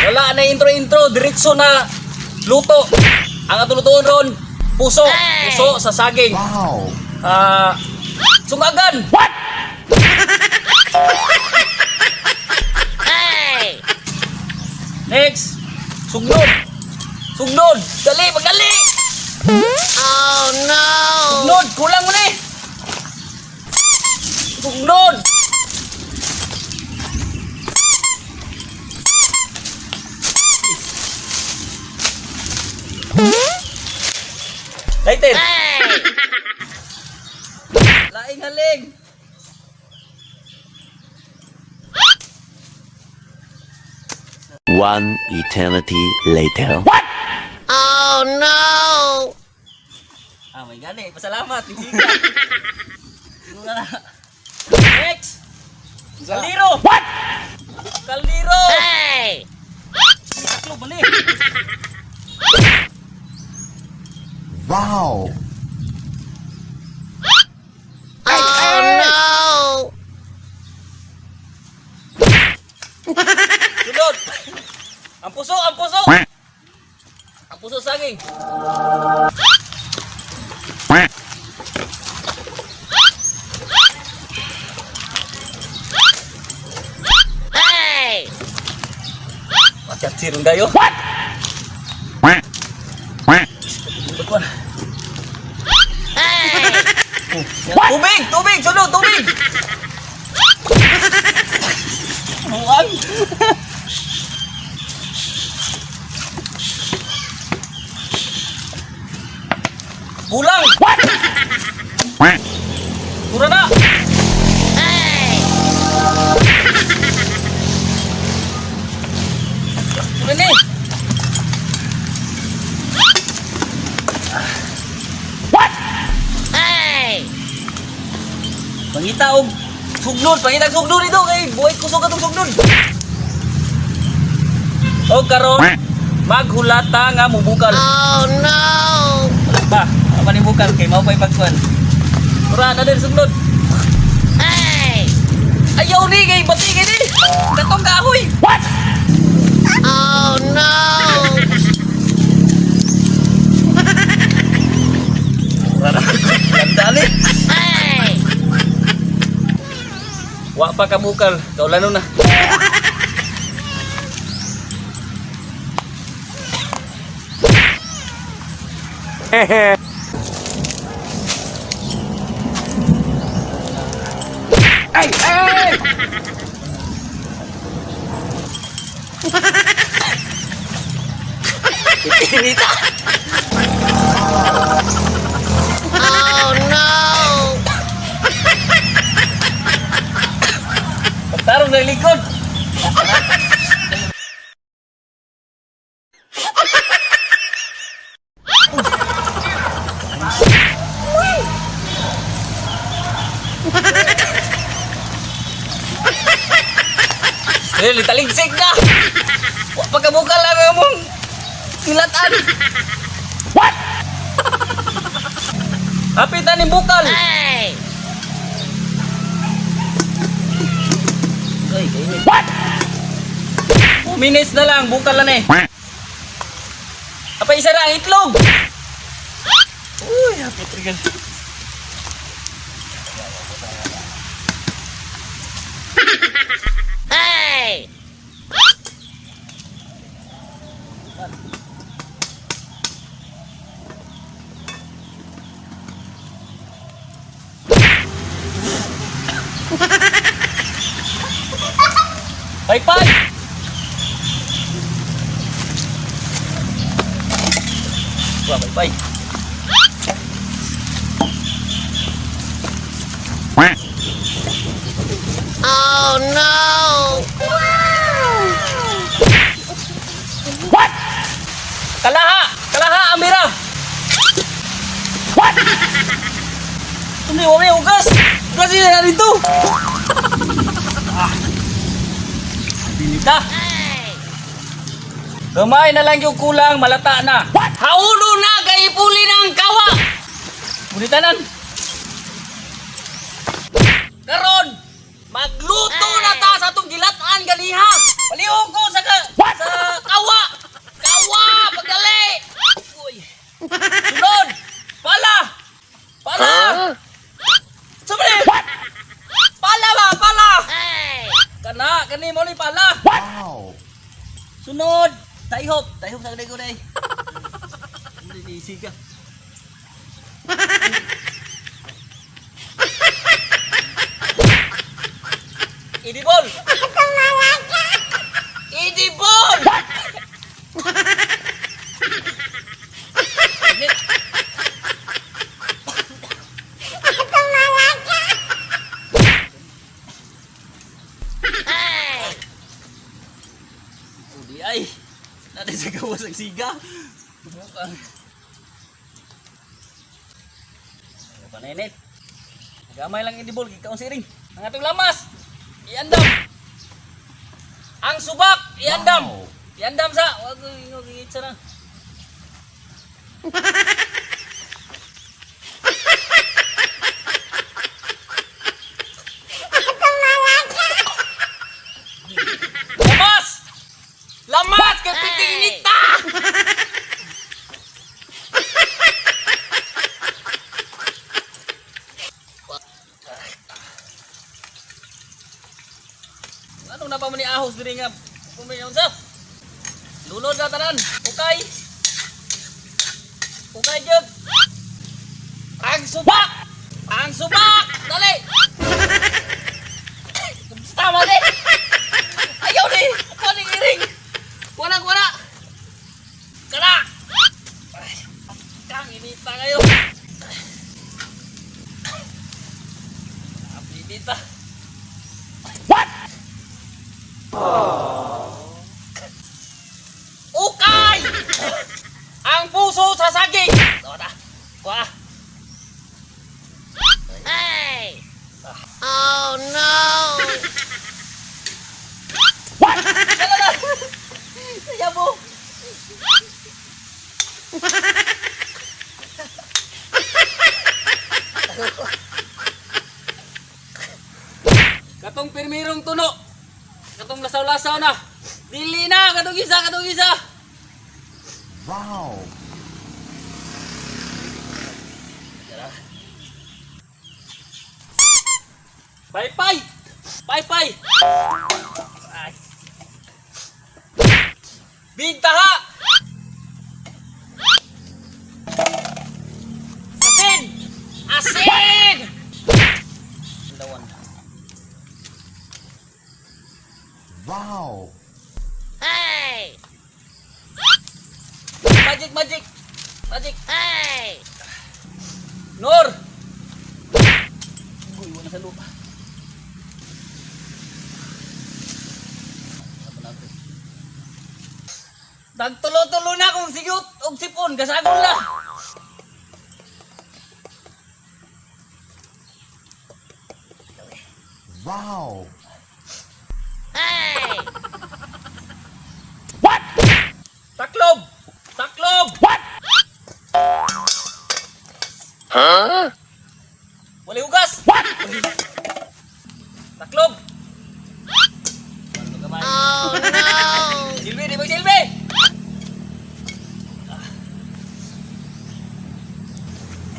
Wala na intro-intro, diretso na luto. Ang atong lutuon ron, puso, puso sa saging. Wow. Ah, sungagan. What? Next, sugnod. Sugnod, dali, magdali. Oh no! Sugnod, kulang mo ni. Sugnod. Lighter. Laing haling. One eternity later. Oh no! Ah, may gani. Pasalamat. Hindi ka. Siguro na. Next. Kaldero. What? Kaldero. Hey! Taklo balik. Wow. Oh no! Sunod. Ang puso, ang puso. Ang puso saging. Hey! Patyat sirong kayo. What? Hey! Tubig, tubig, sunod, tubig. Buang. Kulang. What? Tura na. Hey! Tura ni. Hey! Pangita og sugnod, pangita og sugnod dito kay buhay kusog atong sugnod. Og karon maghulata nga mubukal. Oh no! Wala pa, apa ni bukal kay mao pay pagkuan. Tura na din sugnod. Hey! Ayaw ni kay bati kay ni. Katong kahoy. What? Oh no! Ganda ni. Hey! Wa pa ka bukal, kaulano na. Ay, ay! Inita. Oh no! Pagtarong na likod. Eh, taligsik na. Wa pagkabukal lang ang among kilatan. What? Hapit na ning bukal. Hey! Ay, kainit. What? 2 minutes na lang, bukal na eh. Apa isa na ang itlog. Uy, hapit rin. Hey! Paypay! Wah, paypay. Oh no! Kalaha! Kalaha, Amira! What? Hindi, wala yung ugas! Ugas yun na dito! Ah. Binita! Hey! Gamay na lang yung kulang, malata na. What? Haulo na, kay ipuli na ang kawa! Bunitanan! Karon, magluto na ta sa atong gilatan ganiha! Palihog ko sa ka, sa Sunod! Taihop! Taihop sa ko day. Hindi siga. Idibol! Idibol! Init. Hey! Udi ay. Natin sa gawas ang siga. Bukang. Ano pa na init? Gamay lang idibol, gikaon siring. Ang atong lamas, iandam. Ang subak, iandam. Iandam sa, wag wag sa na. Lamas! Lamas kay piting inita. Ano na pa man ni ahos diri nga pumayon sa? Lunod na tanan. Okay. Okay gyud. Ang subak! Ang subak! Dali! Tama ni! Ayaw ni! Ako ni iring! Wala, wala! Kana! Ay, kang inita kayo! Inita. What? Ukay! Ang puso sa saging! Wala. Wala. Hey! Oh no! Wala na! Saya mo! Katong pirmirong tuno. Katong lasaw-lasaw na. Dili na katong isa, katong isa. Wow. Paypay! Paypay! Ay. Bintaha! Asin! Asin! Lawan. Wow. Hey! Magic, magic! Magic! Hey! Nor! Uy, wala sa lupa. Nagtulo-tulo na kung sigut og sipon, kasagol na. Wow. Hey! Taklob! Taklob! What? Huh? Wala hugas! What? Taklob! Ano gamay? Oh no! Silbi, di ba silbi?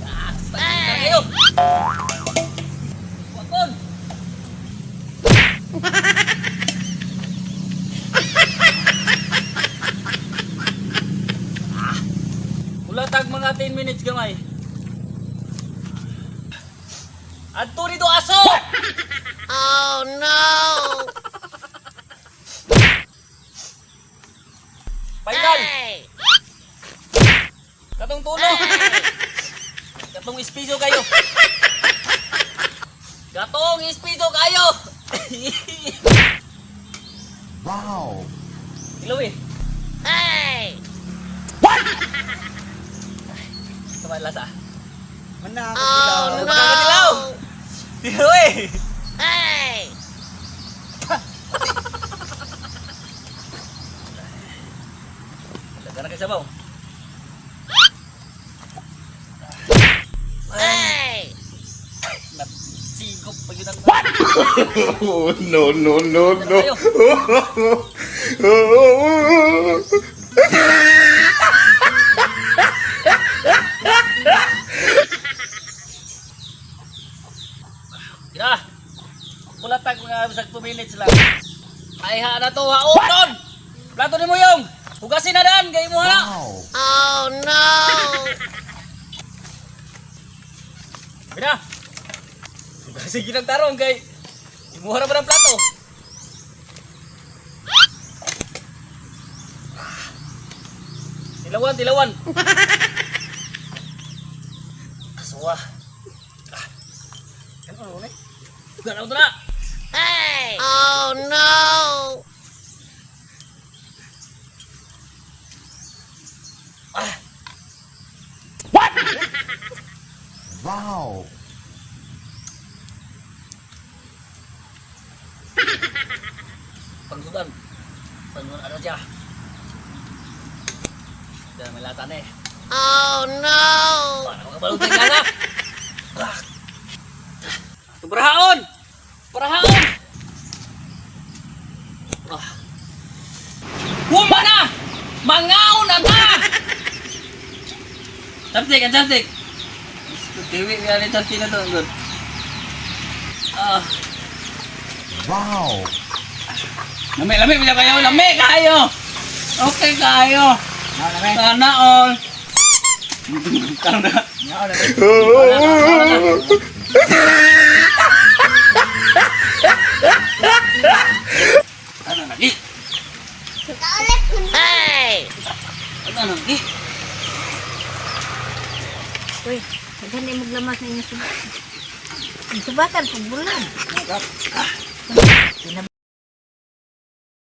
Ah, ah, kayo. Wakon. Ah, Wala tag mga 10 minutes gamay. Adto dito aso. Oh no! Final. Hey! Katong tulo. Katong ispiso kayo. Katong ispiso kayo. Wow. Ilaw eh. Hey! Sama lasa. Oh Magkakatilaw. no! Ilaw eh. Hey! Daga na kayo sabaw. Hey! Nasigop pa yun ang... What? Oh, no, no, no, no. Kayo. Kira. Mula tag mga bisag 2 minutes lang. Ay ha na to haonon. Plato ni mo yo. na daan kay mo na. Wow. Oh no! Bina. Sige lang tarong kay imuha na ba ng plato? Tilawan, tilawan. Kasuwa. Ah. Ano ni? Ganaw to na. Hey! Oh no! Wow. Pangsudan. Pangsudan ano siya? Dahil may lata na eh. Oh no! Para makabalutay ka na. Ah. Ito barahaon! Barahaon! Ah. Huma na! Mangaon na ta! Chopstick, ang chopstick! Tiwi nga ni chopstick na to. Good. Ah. Wow. Lami, lami, bisa kayo. Lami kayo! Okay kayo. Sana all. Karon na. Ano lagi? Hey! Ano lagi? Uy, daghan mo lamas na inyo suba. Ang subakan pag bulan.